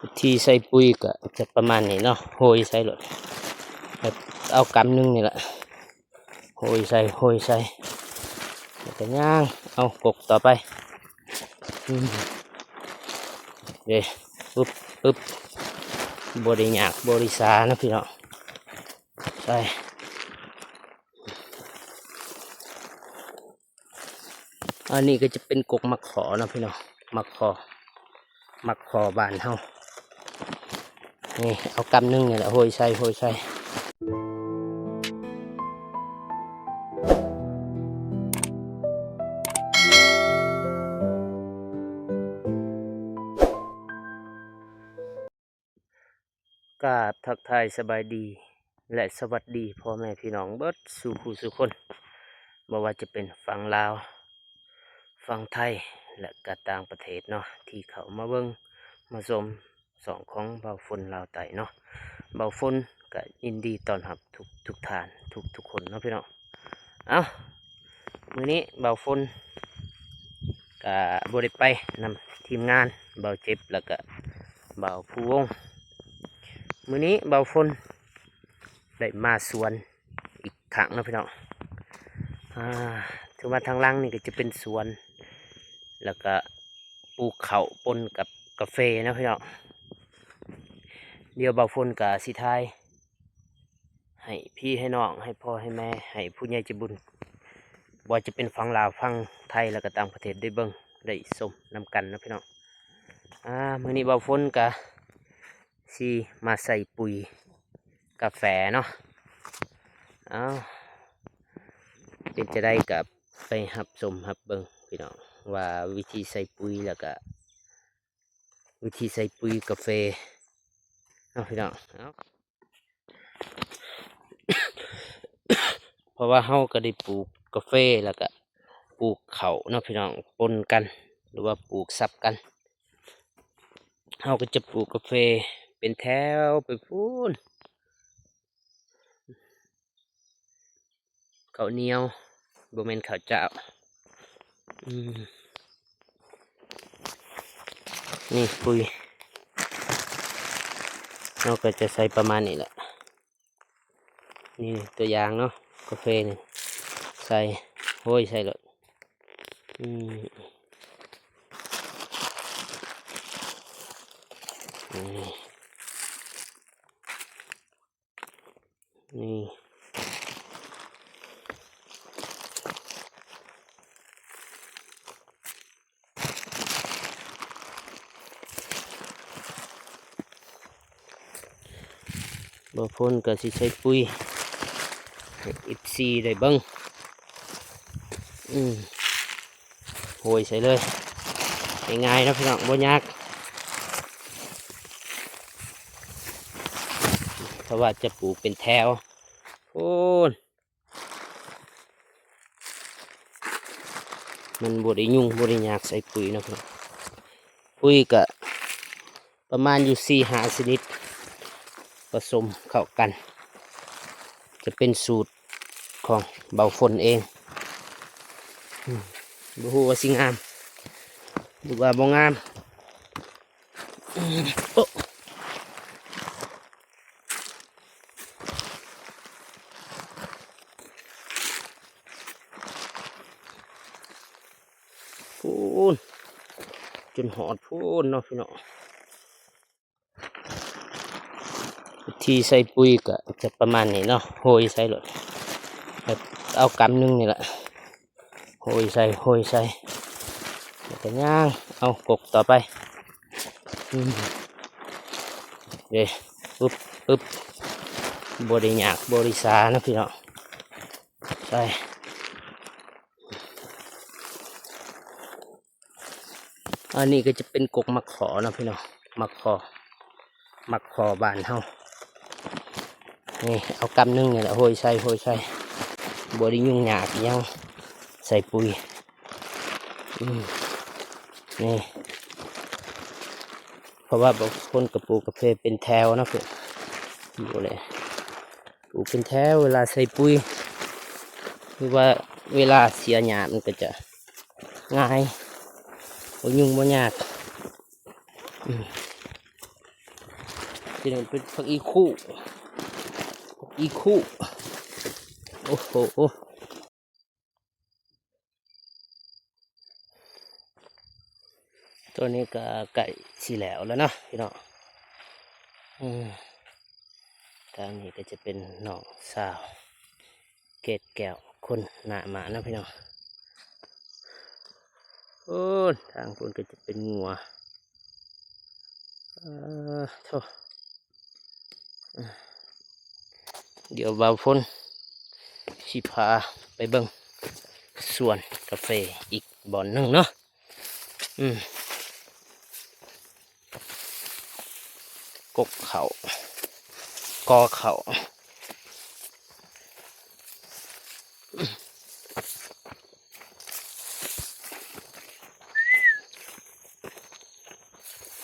ວິທີໃສ່ປຸຍກໍຈະປະມານນີ້ເນາະ ໂຮຍໃສ່ໂລດ ແບບເອົາກຳໜຶ່ງນີ້ລະ ໂຮຍໃສ່ ໂຮຍໃສ່ ແລ້ວກໍຍ່າງເອົາກົກຕໍ່ໄປ ອືມ ເດ້ ປຶບ ປຶບ ບໍ່ໄດ້ຍາກ ບໍ່ໄດ້ຊາເນາະພີ່ນ້ອງ ໃສ່ ອັນນີ້ກໍຈະເປັນກົກໝາກຂໍເນາະພີ່ນ້ອງ ໝາກຂໍ ໝາກຂໍບ້ານເຮົາ ນີ້ເອົາກຳໜຶ່ງນີ້ແຫຼະ ໂຮຍໃສ່ ໂຮຍໃສ່ ກາບທັກທາຍສະບາຍດີ ແລະ ສະຫວັດດີພໍ່ແມ່ພີ່ນ້ອງເບິດສູ່ຜູ້ສູ່ຄົນ ບໍ່ວ່າຈະເປັນຝັ່ງລາວ ຝັ່ງໄທ ແລະ ກະຕ່າງປະເທດເນາະ ທີ່ເຂົ້າມາເບິ່ງມາຊົມຊ່ອງຂອງບ່າວຝົນລາວໃຕ້ເນາະ. ບ່າວຝົນກະຍິນດີຕ້ອນຮັບທຸກ ທຸກທ່ານ ທຸກ ທຸກຄົນເນາະພີ່ນ້ອງ. ເອົ້າ ມື້ນີ້ບ່າວຝົນກະບໍ່ໄດ້ໄປນຳທີມງານ ບ່າວເຈັບ ແລ້ວກະບ່າວພູວົງ. ມື້ນີ້ບ່າວຝົນໄດ້ມາສວນອີກຄັ້ງເນາະພີ່ນ້ອງ. ອ່າ ຖືວ່າທາງຫຼັງນີ້ກໍຈະເປັນສວນ ແລ້ວກະປູກເຂົ້າປົນກັບກາເຟເນາະພີ່ນ້ອງ. ດຽວບ່າວຝົນກະຊິຖ່າຍ ໃຫ້ພີ່ໃຫ້ນ້ອງ ໃຫ້ພໍ່ໃຫ້ແມ່ ໃຫ້ຜູ້ໃຫຍ່ໃຈບຸນ ບໍ່ວ່າຈະເປັນຝັ່ງລາວ ຝັ່ງໄທ ແລ້ວກໍຕ່າງປະເທດໄດ້ເບິ່ງໄດ້ຊົມນຳກັນເນາະພີ່ນ້ອງ. ອ່າ ມື້ນີ້ບ່າວຝົນກະຊິມາໃສ່ປຸຍກາແຟເນາະ. ເອົ້າ ເປັນຈັ່ງໃດກໍໄປຮັບຊົມຮັບເບິ່ງພີ່ນ້ອງ ວ່າວິທີໃສ່ປຸຍ ແລ້ວກະວິທີໃສ່ປຸຍກາເຟເນາະພີ່ນ້ອງ. ເອົ້າ ເພາະວ່າເຮົາກໍໄດ້ປູກກາເຟ ແລ້ວກະປູກເຂົ້າເນາະພີ່ນ້ອງ ປົນກັນ ຫຼືວ່າປູກສັບກັນ. ເຮົາກໍຈະປູກກາເຟເປັນແຖວໄປພຸ້ນ ເຂົ້າໜຽວ ບໍ່ແມ່ນເຂົ້າຈ້າວ. ອືມ ນີ້ປຸຍ ເຮົາກໍຈະໃສ່ປະມານນີ້ແຫຼະ. ນີ້ຕົວຢ່າງເນາະ ກາເຟນີ້ ໃສ່ ໂຮຍໃສ່ໂລດ. ອືມ ນີ້ ນີ້ ບ່າວຝົນກໍຊິໃສ່ປຸຍໃຫ້ເອັຟຊີໄດ້ເບິ່ງ. ອືມ ໂຮຍໃສ່ເລີຍ ງ່າຍໆເນາະພີ່ນ້ອງ ບໍ່ຍາກ. ຖ້າວ່າຈະປູກເປັນແຖວ ໂອ້ ມັນບໍ່ໄດ້ຫຍຸ້ງ ບໍ່ໄດ້ຍາກໃສ່ປຸຍເນາະພີ່ນ້ອງ. ປຸຍກະປະມານຢູ່ສີ່ຫ້າຊະນິດ ປະສົມເຂົ້າກັນ ຈະເປັນສູດຂອງບ່າວຝົນເອງ. ອືມ ບໍ່ຮູ້ວ່າຊິງາມ ຫຼືວ່າບໍ່ງາມ. ອືມ ໂອ້ ພຸ້ນ ຈົນຮອດພຸ້ນເນາະພີ່ນ້ອງ. ວິທີໃສ່ປຸຍກໍຈະປະມານນີ້ເນາະ ໂຮຍໃສ່ໂລດ ແບບເອົາກຳໜຶ່ງນີ້ລະ ໂຮຍໃສ່ ໂຮຍໃສ່ ແລ້ວກໍຍ່າງເອົາກົກຕໍ່ໄປ. ອືມ ເດ້ ປຶບ ປຶບ ບໍ່ໄດ້ຍາກ ບໍ່ໄດ້ຊາເນາະພີ່ນ້ອງ ໃສ່. ອັນນີ້ກໍຈະເປັນກົກໝາກຂໍເນາະພີ່ນ້ອງ ໝາກຂໍ ໝາກຂໍບ້ານເຮົາ. ນີ້ເອົາກຳໜຶ່ງນີ້ແຫຼະ ໂຮຍໃສ່ ໂຮຍໃສ່ ບໍ່ໄດ້ຫຍຸ້ງຍາກອີ່ຫຍັງ ໃສ່ປຸຍ. ອືມ ນີ້ ເພາະວ່າບາງຄົນກໍປູກກາເຟເປັນແຖວເນາະ ປູກເລີຍ ປູກເປັນແຖວ ເວລາໃສ່ປຸຍ ຫຼືວ່າເວລາເສຍຫຍ້າມັນກໍຈະງ່າຍ ບໍ່ຫຍຸ້ງບໍ່ຍາກ. ອືມ ຕົວນີ້ເປັນຜັກອີ່ຄູ່ ຜັກອີ່ຄູ່ ໂອ້ໂຫ ຕົວນີ້ກໍໃກ້ຊິແລ້ວແລ້ວເນາະພີ່ນ້ອງ. ອືມ ທາງນີ້ກໍຈະເປັນນ້ອງສາວເກດແກ້ວຄົນໜ້າມາເນາະພີ່ນ້ອງ. ໂອ້ ທາງພຸ້ນກໍຈະເປັນງົວ ເອີ ໂທ້ ດຽວບ່າວຝົນຊິພາໄປເບິ່ງສວນກາເຟອີກບ່ອນໜຶ່ງເນາະ. ອືມ ກົກເຂົ້າ ກໍເຂົ້າ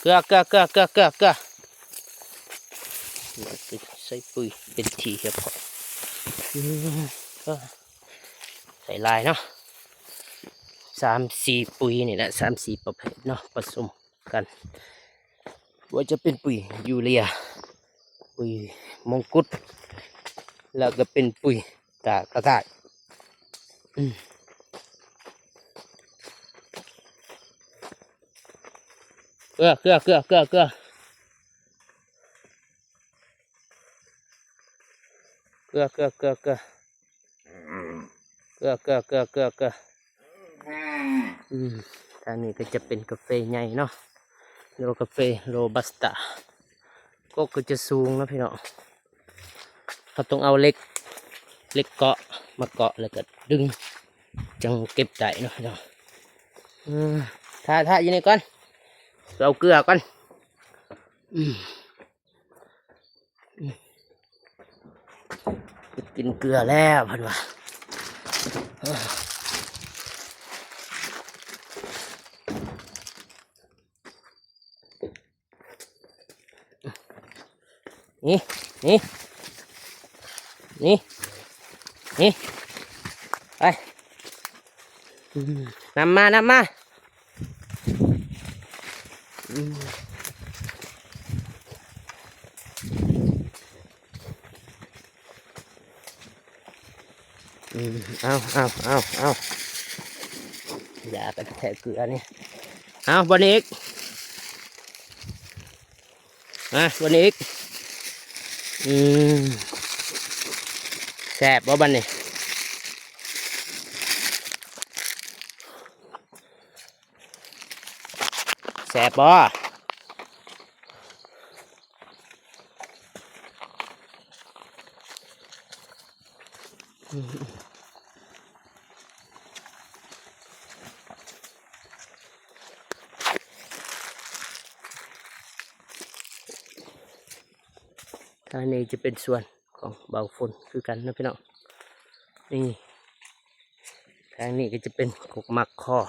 ເກືອ ເກືອ ເກືອ ເກືອ ເກືອ ເກືອ ໃສ່ປຸ໋ຍເປັນທີ່ຮຽບຮ້ອຍ ອືມ ໃສ່ຫຼາຍເນາະ ສາມສີ່ປຸ໋ຍນີ້ແຫຼະ ສາມສີ່ປະເພດເນາະ ປະສົມກັນ ບໍ່ວ່າຈະເປັນປຸ໋ຍຢູເຣຍ ປຸ໋ຍມົງກຸດ ແລ້ວກໍເປັນປຸ໋ຍຕາກະຕ່າຍ ອືມ ເກືອ ເກືອ ເກືອ ເກືອ ເກືອ ເກືອ ເກືອ ເກືອ ເກືອ ເກືອ ເກືອ ເກືອ ເກືອ ອືມ ທາງນີ້ກໍຈະເປັນກາເຟໃຫຍ່ເນາະ ຫຼືວ່າກາເຟໂຣບັສຕາ ກົກກໍຈະສູງເນາະພີ່ນ້ອງ. ເຮົາຕ້ອງເອົາເຫຼັກ ເຫຼັກເກາະ ມາເກາະ ແລ້ວກໍດຶງ ຈັ່ງເກັບໄດ້ເນາະພີ່ນ້ອງ. ເອີ ຖ້າ ຖ້າຢູ່ນີ້ກ່ອນ ເອົາເກືອກ່ອນ ອືມ. ກິນເກືອແລ້ວເພິ່ນວ່າ ນີ້ ນີ້ ນີ້ ນີ້ ໄປ ອືມ ນຳມາ ນຳມາ. ອືມ ອືມ ເອົາ ເອົາ ເອົາ ເອົາ ຢ່າໄປກະແທກເກືອນີ້ ເອົາ ບ່ອນນີ້ອີກ ມາ ບ່ອນນີ້ອີກ ອືມ ແຊບບໍ່ບັດນີ້? ແຊບບໍ່? ທາງນີ້ຈະເປັນສວນ ຂອງບ່າວຝົນຄືກັນເນາະພີ່ນ້ອງ. ນີ້ ທາງນີ້ກໍຈະເປັນກົກໝາກຄໍ່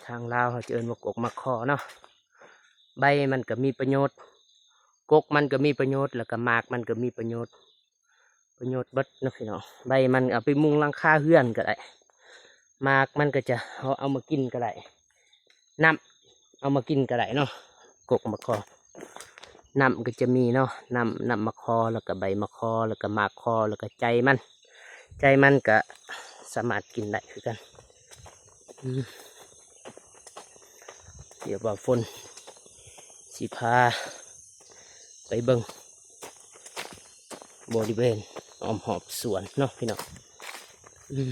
ທາງລາວເຮົາຈະເອີ້ນວ່າກົກໝາກຄໍ່ເນາະ. ໃບມັນກໍມີປະໂຫຍດ ກົກມັນກໍມີປະໂຫຍດ ແລ້ວກໍໝາກມັນກໍມີປະໂຫຍດ ປະໂຫຍດເບິດເນາະພີ່ນ້ອງ. ໃບມັນເອົາໄປມຸງຫຼັງຄາເຮືອນກໍໄດ້ ໝາກມັນກໍຈະເອົາ ເອົາມາກິນກໍໄດ້ ນ້ຳເອົາມາກິນກໍໄດ້ເນາະ ກົກໝາກຄໍ່. ນ້ຳກໍຈະມີເນາະ ນ້ຳ ນ້ຳໝາກຄໍ່ ແລ້ວກໍໃບໝາກຄໍ່ ແລ້ວກໍໝາກຄໍ່ ແລ້ວກໍໃຈມັນ ໃຈມັນກໍສາມາດກິນໄດ້ຄືກັນ. ອືມ ດຽວບ່າວຝົນຊິພາໄປເບິ່ງບໍລິເວນອ້ອມຮອບສວນເນາະພີ່ນ້ອງ. ອືມ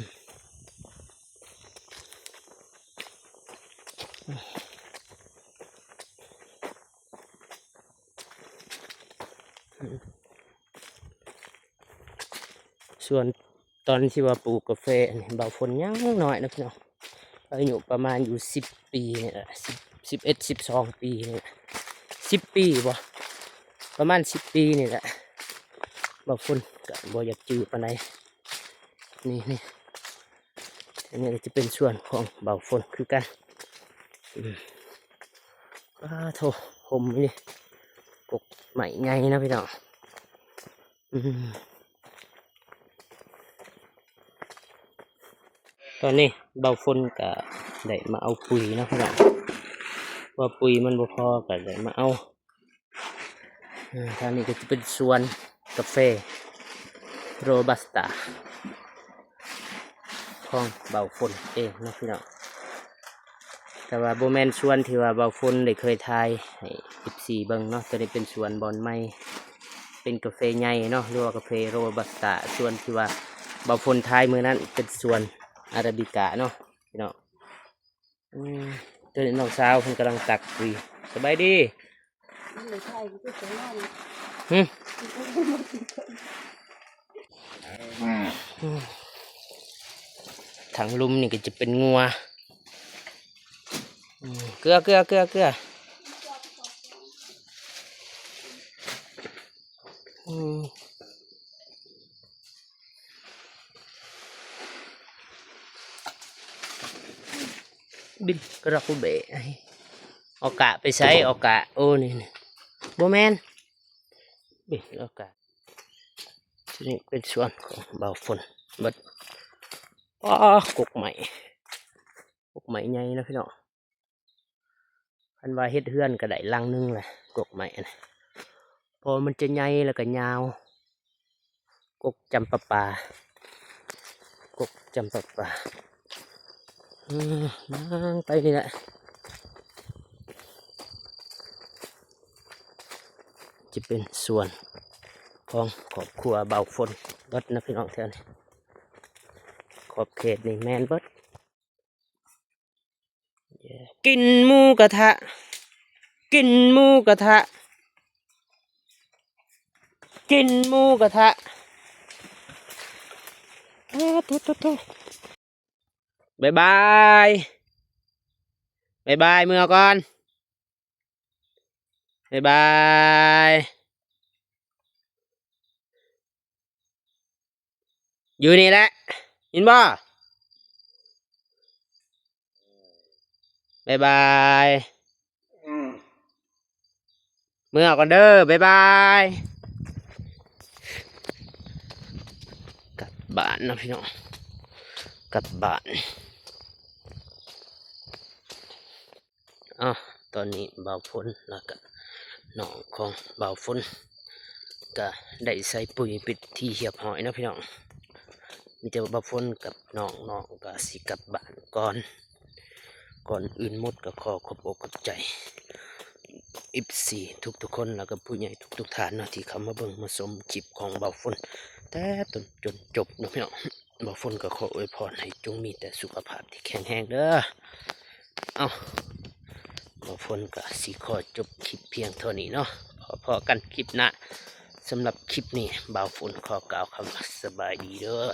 ສ່ວນຕອນທີ່ວ່າປູກກາເຟອັນນີ້ ບ່າວຝົນຍັງນ້ອຍເນາະພີ່ນ້ອງ ອາຍຸປະມານຢູ່ສິບປີນີ້ແຫຼະ ສິບ ສິບເອັດ ສິບສອງປີນີ້ແຫຼະ ສິບປີບໍ່ ປະມານສິບປີນີ້ແຫຼະ ບ່າວຝົນກໍບໍ່ຢາກຈື່ປານໃດ. ນີ້ ນີ້ ອັນນີ້ກໍຈະເປັນສວນຂອງບ່າວຝົນຄືກັນ. ອືມ ອ້າໂທ້ ຮົ່ມນີ້ ກົກໄມ້ໃຫຍ່ເນາະພີ່ນ້ອງ. ອືມ ຕອນນີ້ບ່າວຝົນກໍໄດ້ມາເອົາປຸ໋ຍເນາະພີ່ນ້ອງ ວ່າປຸ໋ຍມັນບໍ່ພໍກໍໄດ້ມາເອົາ ເອີ ທາງນີ້ກໍຈະເປັນສວນກາເຟໂຣບັສຕາຂອງບ່າວຝົນເອງເນາະພີ່ນ້ອງ. ແຕ່ວ່າບໍ່ແມ່ນສວນທີ່ວ່າບ່າວຝົນໄດ້ເຄີຍຖ່າຍໃຫ້ເອັຟຊີເບິ່ງເນາະ. ຕົວນີ້ເປັນສວນບ່ອນໃໝ່ ເປັນກາເຟໃຫຍ່ເນາະ ຫຼືວ່າກາເຟໂຣບັສຕາ. ສວນທີ່ວ່າບ່າວຝົນຖ່າຍມື້ນັ້ນເປັນສວນອາຣາບິກາເນາະພີ່ນ້ອງ. ອືມ ຕົວນີ້ນ້ອງສາວເພິ່ນກຳລັງຕັກປຸ໋ຍ. ສະບາຍດີ. ຫຶ ທາງລຸ່ມນີ້ກໍຈະເປັນງົວ. ອືມ ເກືອ ເກືອ ເກືອ ເກືອ. ອືມ ບິນກະຣອກເບ. ອອກະໄປໃສ? ອອກະ ໂອ້ ນີ້ ນີ້ ບໍ່ແມ່ນ ບິນອອກະ. ທີ່ນີ້ເປັນສວນຂອງບ່າວຝົນເບິດ. ອໍ ກົກໄມ້ ກົກໄມ້ໃຫຍ່ເນາະພີ່ນ້ອງ. ຄັນວ່າເຮັດເຮືອນກໍໄດ້ຫຼັງໜຶ່ງແຫຼະ ກົກໄມ້ຫັ້ນນະ ເພາະວ່າມັນຈະໃຫຍ່ແລ້ວກໍຍາວ. ກົກຈຳປາປາ ກົກຈຳປາປາ. ເອີ ຍ່າງໄປນີ້ແຫຼະ ຈະເປັນສວນຂອງຄອບຄົວບ່າວຝົນເບິດນະພີ່ນ້ອງ. ແຖວນີ້ຂອບເຂດນີ້ແມ່ນເບິດ. ກິນໝູກະທະ ກິນໝູກະທະ ກິນໝູກະທະ. ໂອ້ ໂທ້ໆໆ ບາຍບາຍ ບາຍບາຍ ເມືອກ່ອນ. ບາຍບາຍ ຢູ່ນີ້ແຫຼະ ຍິນບໍ່? ບາຍບາຍ ເມືອກ່ອນເດີ ບາຍບາຍ. ກັບບ້ານເນາະພີ່ນ້ອງ ກັບບ້ານ. ອ້າວ ຕອນນີ້ບ່າວຝົນ ແລ້ວກະນ້ອງຂອງບ່າວຝົນ ກະໄດ້ໃສ່ປຸ໋ຍເປັນທີ່ຮຽບຮ້ອຍເນາະພີ່ນ້ອງ. ມີແຕ່ວ່າບ່າວຝົນກັບນ້ອງ ນ້ອງກະຊິກັບບ້ານກ່ອນ. ກ່ອນອື່ນໝົດກະຂໍຂອບອົກຂອບໃຈ ເອັຟຊີ ທຸກໆຄົນ ແລ້ວກະຜູ້ໃຫຍ່ທຸກໆທ່ານເນາະ ທີ່ເຂົ້າມາເບິ່ງມາຊົມຄລິບຂອງບ່າວຝົນ ແຕ່ຕົ້ນຈົນຈົບເນາະພີ່ນ້ອງ. ບ່າວຝົນກໍຂໍອວຍພອນໃຫ້ຈົ່ງມີແຕ່ສຸຂະພາບທີ່ແຂງແຮງເດີ. ເອົ້າ ບ່າວຝົນກໍຊິຂໍຈົບຄລິບພຽງເທົ່ານີ້ເນາະ. ພໍ້ກັນຄລິບໜ້າ. ສຳລັບຄລິບນີ້ ບ່າວຝົນຂໍກ່າວຄຳວ່າສະບາຍດີເດີ.